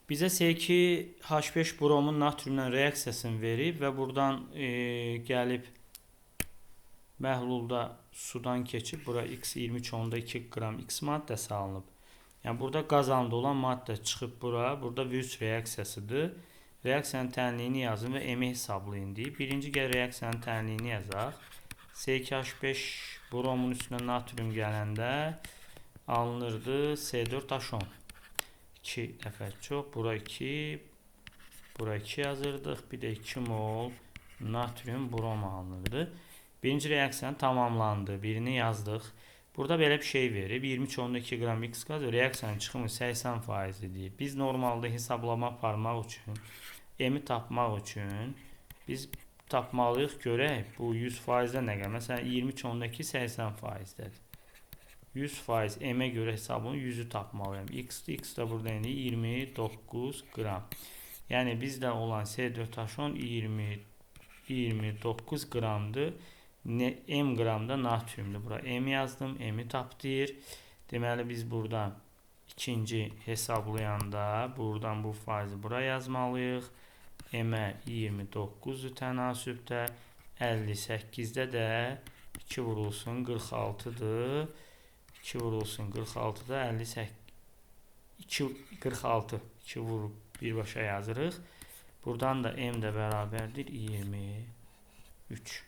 Bizə C2H5 bromun natriumla reaksiyasını verib və buradan gəlib məhlulda sudan keçib bura X 23,2 qram X maddəsi alınıb. Yəni burada qazanda olan maddə çıxıb bura. Burada Wurtz reaksiyasıdır. Reaksiyanın tənliyini yazın və M-i hesablayın deyib. Birinci gəl reaksiyanın tənliyini yazaq. C2H5 bromun üstünə natrium gələndə alınırdı C4H10. 2 dəfə çox. Bura 2, bura 2 yazırdıq. Bir də 2 mol natrium brom alınırdı. Birinci reaksiyanın tamamlandı. Birini yazdıq. Burada belə bir şey verib. 23,2 qram X qazı reaksiyanın çıxımı 80% deyib. Biz normalda hesablama aparmaq üçün, M-i tapmaq üçün biz tapmalıyıq görək bu 100%-də nə qədər. Məsələn 23,2 80%-dədir. 100% M-ə görə hesabını 100-ü tapmalıyam. X-dir, X də burada indi 29 qram. Yəni bizdə olan C4H10 29 qramdır. M qramda natriumdur. Bura M yazdım. M-i tap deyir. Deməli biz burada ikinci hesablayanda buradan bu faizi bura yazmalıyıq. M-ə 29 tənasübdə 58-də də 2 vurulsun 46-dır. 2 vurulsun 46-da 58 2 46 2 vurub birbaşa yazırıq. Buradan da M də bərabərdir 23.